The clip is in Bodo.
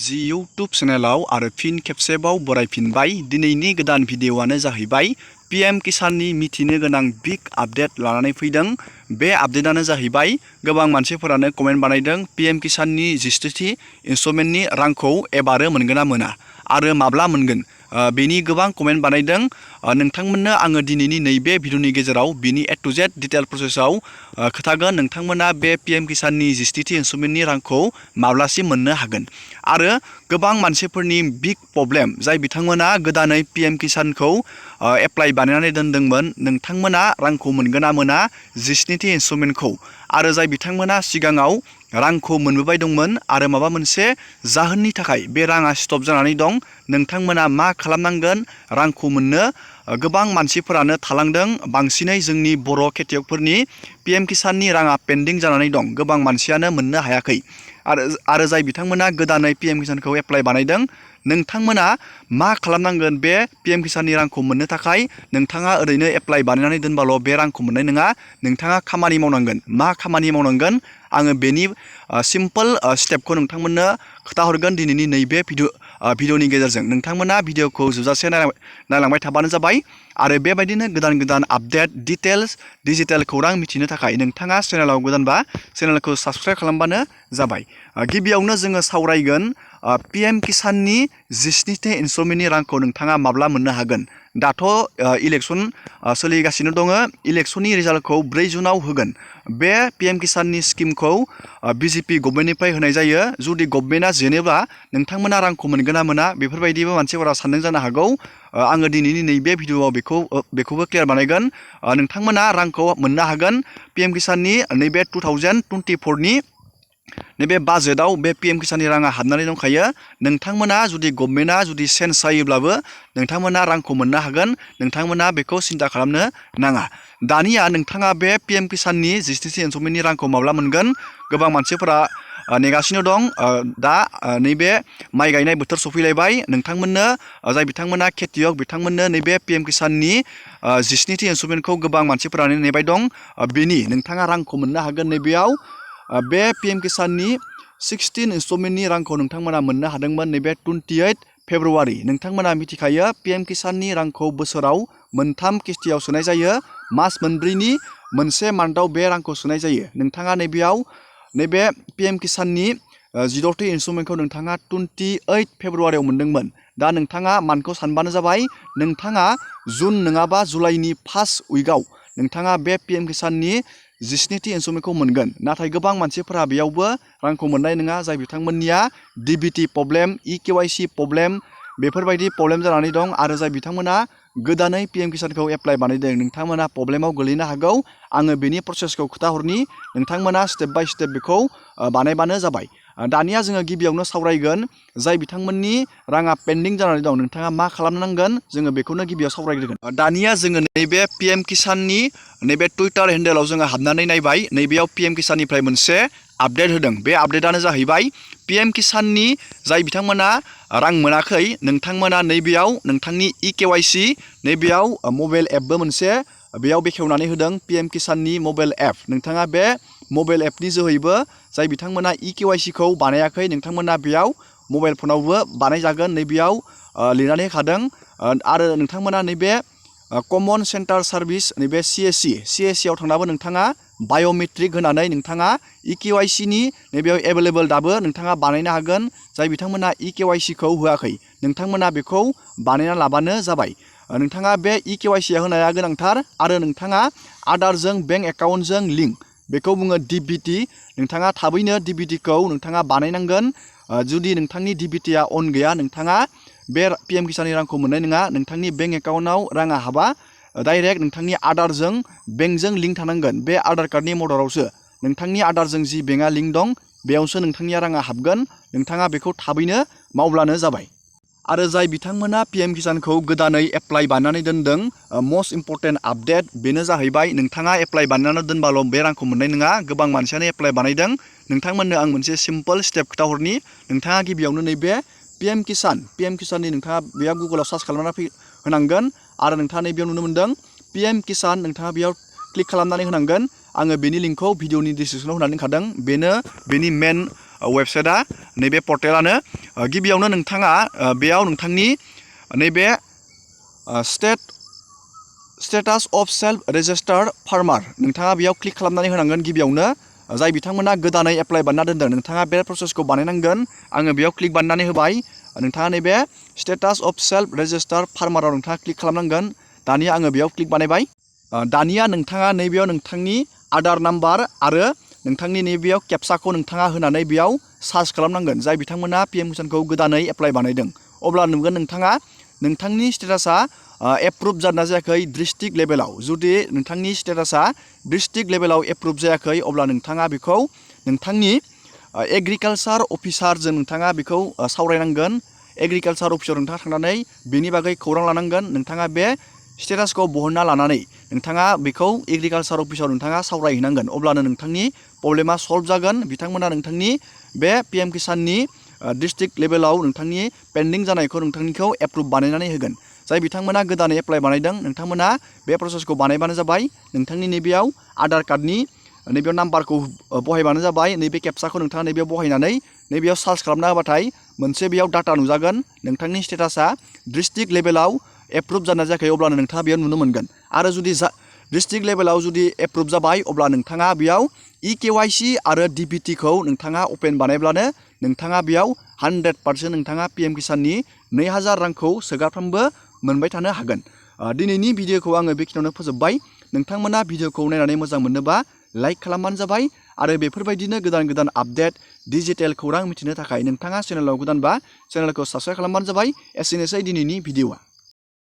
जि इउटुब चेनेलाव आरो फिन खेबसेबाव बरायफिनबाय। दिनैनि गोदान भिडिअआनो जाहैबाय पीएम किसाननि मिथिनो गोनां बिग आपडेट लानानै फैदों। बे आपडेटआनो जाहैबाय गोबां मानसिफोरानो कमेन्ट बानायदों पीएम किसाननि जिस्थिथि इन्स्टलमेन्टनि रांखौ एबारो मोनगोन ना मोना आरो माब्ला मोनगोन, बेनि गोबां कमेन्ट बानायदों। नोंथांमोननो आङो दिनैनि नैबे भिडिअनि गेजेराव बिनि ए टु जेड डिटेल प्रसेसआव खोथागोन। नोंथांमोना बे पीएम किसाननि जिस्थिथि इन्स्टलमेन्टनि रांखौ माब्लासिम मोननो हागोन आरो गोबां मानसिफोरनि बिग प्रब्लेम जाय बिथांमोना गोदानै पीएम किसानखौ एप्लाइ बानायनानै दोनदोंमोन, नोंथांमोना रांखौ मोनगोन ना मोना जिस्निथि इन्स्टलमेन्टखौ, आरो जाय बिथांमोना सिगाङाव रांखौ मोनबोबाय दंमोन आरो माबा मोनसे जाहोननि थाखाय बे राङा स्टप जानानै दं, नोंथांमोना मा खालामनांगोन रांखौ मोननो। गोबां मानसिफोरानो थालांदों, बांसिनै जोंनि बर' खेथियकफोरनि पीएम किसाननि राङा पेन्डिं जानानै दं, गोबां मानसियानो मोननो हायाखै। आरो जाय बिथांमोना गोदानै पीएम किसानखौ एप्लाइ बानायदों, नोंथांमोना मा खालामनांगोन बे पीएम किसाननि रांखौ मोननो थाखाय। नोंथाङा ओरैनो एप्लाइ बानायनानै दोनबाल' बे रांखौ मोननाय नङा, नोंथाङा खामानि मावनांगोन। मा खामानि मावनांगोन आङो बेनि सिम्पोल स्टेपखौ नोंथांमोननो खोथाहरगोन दिनैनि नैबे भिडिअनि गेजेरजों। नोंथांमोना भिडिअखौ जोबजासे नायलांबाय थाबानो जाबाय आरो बेबायदिनो गोदान गोदान आपडेट डिटेल्स डिजिटेल खौरां मिथिनो थाखाय नोंथाङा चेनेलाव गोदानबा चेनेलखौ साबस्क्राइब खालामबानो जाबाय। गिबियावनो जोङो सावरायगोन पीएम किसाननि जिस्निथि इन्स्टलमेन्टनि रांखौ नोंथाङा माब्ला मोननो हागोन। दाथ' इलेक्सन सोलिगासिनो दङ, इलेक्सननि रिजाल्टखौ 4 जुनाव होगोन। बे पीएम किसाननि स्किमखौ बिजेपि गभर्नमेन्टनिफ्राय होनाय जायो। जुदि गभर्नमेन्टआ जेनेबा नोंथांमोना रांखौ मोनगोन ना मोना बेफोरबायदिबो मानसिफोरा सानदों जानो हागौ। आङो दिनैनि नैबे भिडिअआव बेखौबो क्लियार बानायगोन। नोंथांमोना रांखौ मोननो हागोन पीएम किसाननि नैबे 2024नि नैबे बाजेटआव बे पीएम किसाननि राङा हाबनानै दंखायो। नोंथांमोना जुदि गभर्नमेन्टआ जुदि चेन्ज जायोब्लाबो नोंथांमोना रांखौ मोननो हागोन, नोंथांमोना बेखौ सिन्था खालामनो नाङा। दानिया नोंथाङा बे पीएम किसाननि जिस्निथि इन्स्टलमेन्टनि रांखौ माब्ला मोनगोन गोबां मानसिफोरा नेगासिनो दं। दा नैबे माइ गायनाय बोथोर सफैलायबाय, नोंथांमोननो जाय बिथांमोना खेथियक बिथांमोननो नैबे पीएम किसाननि जिस्निथि इन्स्टलमेन्टखौ गोबां मानसिफोरानो नेबाय दं। बेनि नोंथाङा रांखौ मोननो हागोन। नैबेयाव बे पीएम किसाननि 16 इन्स्टलमेन्टनि रांखौ नोंथांमोना मोननो हादोंमोन नैबे 28 फेब्रुवारि। नोंथांमोना मिथिखायो पीएम किसाननि रांखौ बोसोराव मोनथाम किस्तियाव सोनाय जायो। मास मोनब्रैनि मोनसे मान्थआव बे रांखौ सोनाय जायो। नोंथाङा नैबेयाव नैबे पीएम किसाननि 16थि इन्स्टलमेन्टखौ नोंथाङा 28 फेब्रुवारियाव मोनदोंमोन। दा नोंथाङा मान्थखौ सानबानो जाबाय, नोंथाङा जुन नङाबा जुलाइनि फार्स्ट उइकआव नोंथाङा बे पीएम किसाननि जिस्निथि इन्स्टलमेन्टखौ मोनगोन। नाथाय गोबां मानसिफोरा बेयावबो रांखौ मोननाय नङा, जाय बिथांमोननिया डिबिटि प्रब्लेम, इकेवाइसि प्रब्लेम बेफोरबायदि प्रब्लेम जानानै दं, आरो जाय बिथांमोना गोदानै पीएम किसानखौ एप्लाइ बानायदों, नोंथांमोना प्रब्लेमाव गोलैनो हागौ। आङो बेनि प्रसेसखौ खोथाहरनि, नोंथांमोना स्टेप बाय स्टेप बेखौ बानायबानो जाबाय। दानिया जोङो गिबियावनो सावरायगोन जाय बिथांमोननि राङा पेन्डिं जानानै दं, नोंथाङा मा खालामनांगोन जोङो बेखौनो गिबियाव सावरायग्रोगोन। दानिया जोङो नैबे पीएम किसाननि नैबे टुइटार हेन्डेलाव जोङो हाबनानै नायबाय। नैबेयाव पीएम किसाननिफ्राय मोनसे आपडेट होदों। बे आपडेटआनो जाहैबाय पीएम किसाननि जाय बिथांमोना रां मोनाखै, नोंथांमोना नैबेयाव नोंथांनि इकेवाइसि नैबेयाव मबाइल एपबो मोनसे बेयाव बेखेवनानै होदों पीएम किसाननि मबाइल एप। नोंथाङा बे मबाइल एपनि जोहैबो जाय बिथांमोना इकेवाइसिखौ बानायाखै, नोंथांमोना बेयाव मबाइल फनावबो बानायजागोन। नैबेयाव लिरनानै होखादों। आरो नोंथांमोना नैबे कमन सेन्टार सार्भिस नैबे सिएससिआव थांनाबो नोंथाङा बाय'मेट्रिक होनानै नोंथाङा इकेवाइसिनि नैबेयाव एभेलेबल दाबो नोंथाङा बानायनो हागोन। जाय बिथांमोना इकेवाइसिखौ होआखै, नोंथांमोना बेखौ बानायना लाबानो जाबाय। नोंथाङा बे इकेवाइसिआ होनाया गोनांथार, आरो नोंथाङा आधारजों बेंक एकाउन्टजों लिंक, बेखौ बुङो डिबिटि। नोंथाङा थाबैनो डिबिटिखौ नोंथाङा बानायनांगोन। जुदि नोंथांनि डिबिटिआ अन गैया, नोंथाङा बे पीएम किसाननि रांखौ मोननाय नङा। नोंथांनि बेंक एकाउन्टआव राङा हाबा डाइरेक्ट नोंथांनि आधारजों बेंकजों लिंक थानांगोन। बे आधार कार्डनि मददावसो नोंथांनि आधारजों जि बेंकआ लिंक दं बेयावसो नोंथांनिया राङा हाबगोन। नोंथाङा बेखौ थाबैनो मावब्लानो जाबाय। आरो जाय बिथांमोना पीएम किसानखौ गोदानै एप्लाइ बानायनानै दोनदों, मस्ट इम्परटेन्ट आपडेट बेनो जाहैबाय नोंथाङा एप्लाइ बानायनानै दोनबाल' बे रांखौ मोननाय नङा। गोबां मानसियानो एप्लाइ बानायदों। नोंथांमोननो आं मोनसे सिम्पोल स्टेप खोथाहरनि। नोंथाङा गिबियावनो नैबे पीएम किसाननि नोंथाङा बेयाव गुगोलाव सार्च खालामनानै होनांगोन, आरो नोंथाङा नैबेयाव नुनो मोनदों पीएम किसान, नोंथाङा बेयाव क्लिक खालामनानै होनांगोन। आङो बेनि लिंकखौ भिडिअनि डिसक्रिपसनाव होनानै दोनखादों। बेनो बेनि मेन वेबसाइटआ नैबे पर्टेलानो गिबियावनो नोंथाङा बेयाव नोंथांनि नैबे status of self registered farmer नोंथाङा बेयाव क्लिक खालामनानै होनांगोन गिबियावनो जाय बिथांमोना गोदानै एप्लाइ बानायना दोनदों नोंथाङा बे प्रसेसखौ बानायनांगोन आङो बेयाव क्लिक बानायनानै होबाय नोंथाङा नैबे स्टेटास अफ सेल्फ रेजिस्टार्ड फार्माराव नोंथाङा क्लिक खालामनांगोन दानिया आङो बेयाव क्लिक बानायबाय दानिया नोंथाङा नैबेयाव नोंथांनि आधार नाम्बार आरो नोंथांनि नैबेयाव केप्साखौ नोंथाङा होनानै बेयाव सार्च खालामनांगोन जाय बिथांमोना PM किसानखौ गोदानै एप्लाइ बानायदों अब्ला नुगोन नोंथाङा नोंथांनि स्टेटासा एप्रुभ जादोंना जायाखै डिस्ट्रिक्ट लेभेलाव जुदि नोंथांनि स्टेटासा डिस्ट्रिक्ट लेभेलाव एप्रुभ जायाखै अब्ला नोंथाङा बेखौ नोंथांनि एग्रिकालचार अफिसारजों नोंथाङा बेखौ सावरायनांगोन एग्रिकालचार अफिसाराव नोंथाङा थांनानै बेनि बागै खौरां लानांगोन नोंथाङा बे स्टेटासखौ बहनना लानानै नोंथाङा बेखौ एग्रिकालचार अफिसाव नोंथाङा सावरायहैनांगोन अब्लानो नोंथांनि प्रब्लेमा सल्भ जागोन बिथांमोना नोंथांनि बे PM किसाननि डिस्ट्रिक्ट लेभेलाव नोंथांनि पेन्डिं जानायखौ नोंथांनिखौ एप्रुभ बानायनानै होगोन जाय बिथांमोना गोदानै एप्लाइ बानायदों नोंथांमोना बे प्रसेसखौ बानायबानो जाबाय नोंथांनि नैबेयाव आधार कार्डनि नैबेयाव नाम्बारखौ बहायबानो जाबाय नैबे केप्साखौ नोंथाङा नैबेयाव बहायनानै नैबेयाव सार्च खालामना होबाथाय मोनसे बेयाव डाटा नुजागोन नोंथांनि स्टेटासा डिस्ट्रिक्ट लेभेलाव एप्रुभ जाना जायाखै अब्लानो नोंथाङा बेयाव नुनो मोनगोन आरो जुदि डिस्ट्रिक्ट लेभेलाव जुदि एप्रुभ जाबाय अब्ला नोंथाङा बेयाव EKYC आरो DBT खौ नोंथाङा अपेन बानायब्लानो नोंथाङा बेयाव 100% नोंथाङा PM किसाननि 2000 रांखौ सोगाफ्रोमबो मोनबाय थानो हागोन दिनैनि भिडियोखौ आङो बेखिनियावनो फोजोबबाय नोंथांमोना भिडियोखौ नायनानै मोजां मोनोबा लाइक खालामबानो जाबाय आरो बेफोरबायदिनो गोदान गोदान आपडेट डिजिटेल खौरां मिथिनो थाखाय नोंथाङा चेनेलाव गोदानबा चेनेलखौ साबस्क्राइब खालामबानो जाबाय एसेनोसै दिनैनि भिडियोआ